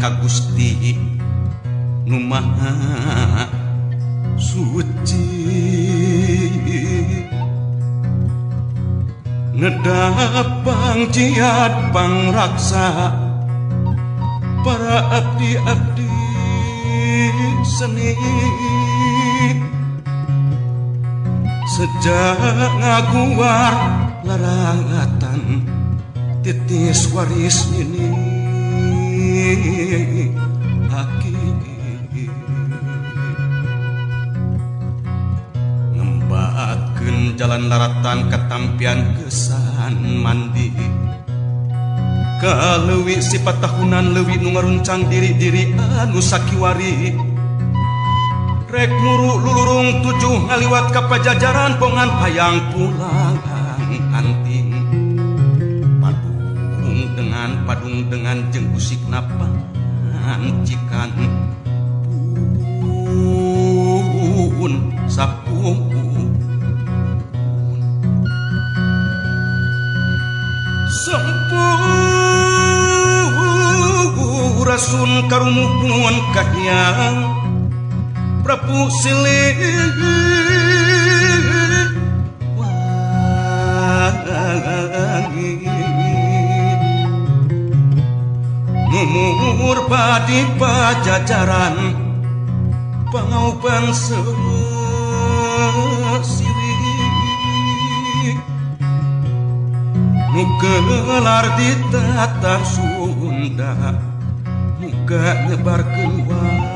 ka Gusti nu Maha Suci. Nedapang jiat pangraksa para abdi-abdi seni sejak ngaguar larangatan titis waris ini aki ngembatkeun jalan laratan katampian kesan mandi kaleuwi sifat tahunan leuwi nu ngaruncang diri-diri anu sakiwari rek muru lulurung tujuh ngaliwat ka pajajaran pongan hayang pulang anting padung dengan jeung usik napancikan pun sapung Sampurasun karumuhun kahiyang Prabu Siliwangi mumur padi pajajaran pangaupang sirik nu gelar di tatar Sunda muga nyebarkeun.